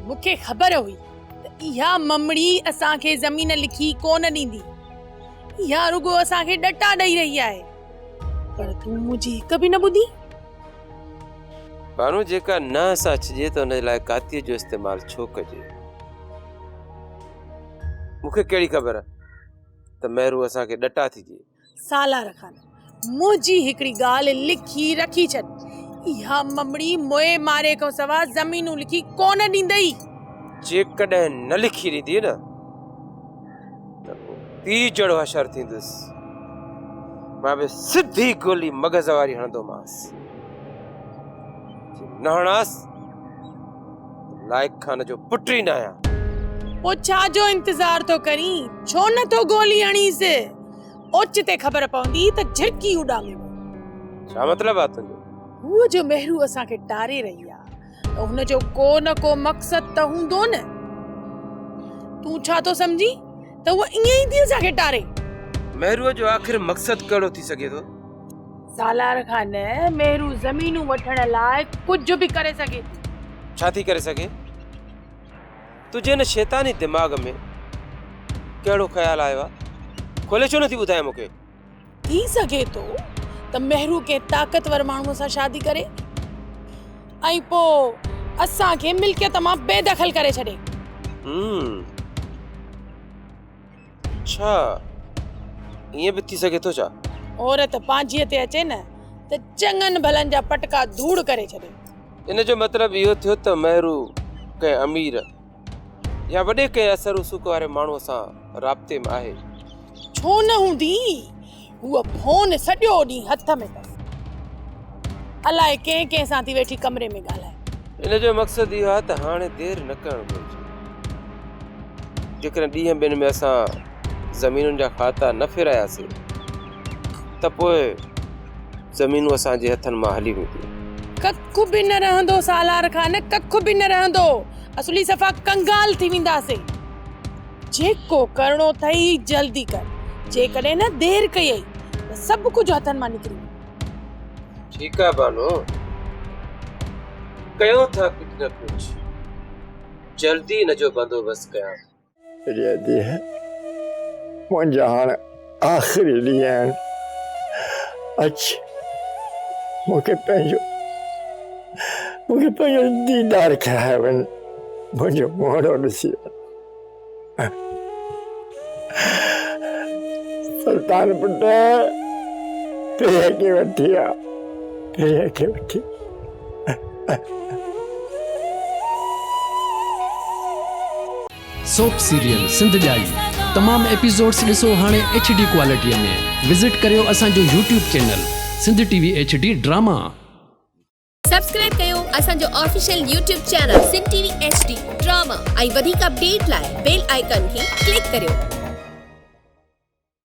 مون کي خبر هئي ته اها ممڙي اسان کي زمين لکي ڪونه ڏيندي. اها رڳو اسان کي ڏٽا ڏئي رهي آهي. پر تون منهنجي هڪ به نه ٻڌي. بانو جيڪا ننهن سان ڇڄي ته ان لاء ڪاتيء جو استعمال ڇو ڪجي؟ مون کي ڪهڙي خبر ته مهرو اسان کي ڏٽا ٿي ڏئي. سالار خان، منهنجي هڪڙي ڳالهه لکي رکي ڇڏ، اها ممڙي موئي ماري کان سوا زمينون لکي ڪونه ڏيندئي. جيڪڏهن نه لکي ڏيندي نه ته پوء پيء جهڙو حشر ٿيندس. مان به سڌي گولي مغز واري هڻندومانس. جي نه هڻانس ته لائق خان جو پٽ ئي نه آهيان. پوء ڇا جو انتظار ٿو ڪرين؟ ڇو نه ٿو گولي هڻيس؟ اوچتي خبر پوندي ته جهرڪي اڏامي وئي. ڇا مطلب آ تنهنجو؟ هوء جو مهرو اسان کي ٽاري رهي آ ته هن جو ڪو نه ڪو مقصد ته هوندو نه. تون ڇا ٿو سمجهين ته هوء ائين ئي ٿي اسان کي ٽاري؟ مهروء جو آخر مقصد ڪهڙو ٿي سگهي ٿو؟ سالار خان، مهرو زمينون وٺڻ لاء ڪجهه به ڪري سگهي ٿي. ڇا ٿي ڪري سگهي؟ تنهنجي ان شيطاني دماغ ۾ ڪهڙو خيال آيو آ؟ کولي ڇو نٿي ٻڌائين مون کي؟ ٿي سگهي ٿو ته مهرو ڪنهن طاقتور ماڻهوء سان شادي ڪري ۽ پوء اسان کي ملڪيت مان بي دخل ڪري ڇڏي. همم. ڇا ائين به ٿي سگهي ٿو ڇا؟ عورت پانجيء تي اچي نه ته چڱن ڀلن جا پٽڪا ڌوڙ ڪري ڇڏي. ان جو مطلب اهو ٿيو ته مهرو ڪنهن امير يا وڏي ڪنهن اثر رسوخ واري ماڻهوء سان رابطي ۾ آهي. ڇو نه هوندي؟ هوء فون سڄو ڏينهن هٿ ۾ اٿس. الائي ڪنهن ڪنهن سان ٿي ويٺي ڪمري ۾ ڳالهائي. ان جو مقصد اهو آهي ته هاڻي دير نه ڪرڻ گهرجي. جيڪڏهن ڏينهن ٻن ۾ اسان زمينن جا کاتا نه ڦيراياسين ته پوء زمينون اسان جي هٿن مان هلي وينديون. ڪک به نه رهندو سالار خان، ڪک به نه رهندو. اصلي صفا ڪنگال ٿي وينداسين. جيڪو ڪرڻو اٿئي جلدي ڪر. جيڪڏهن نه دير ڪيئي ته سڀ ڪجهه هٿن مان نڪري ويندو. ٺيڪ آ بانو، ڪيون ٿا ڪجهه نه ڪجهه. جلدي ان جو بندوبست ڪيان. اڙي ادي، منهنجا هاڻ آخري ڏينهن آهن. اچ مون کي پنهنجو مون کي پنهنجو ديدار ڪرائي وڃ، منهنجو منهڙو ڏسي وڃ. سلطان پٽ، پيء کي وٺي آ، پيء کي وٺي. سوپ سيريل سنڌ ڄائي تمام ايپيسوڊس ڏسو هاڻي ايڇ ڊي ڪوالٽي ۾ وزٽ ڪريو اسان جو YouTube channel Sindh T V H D drama. Subscribe ڪيو اسان جو official YouTube channel Sindh T V H D drama ۽ وڌيڪ اپڊيٽ لاء بيل آئيڪان کي ڪلڪ ڪريو.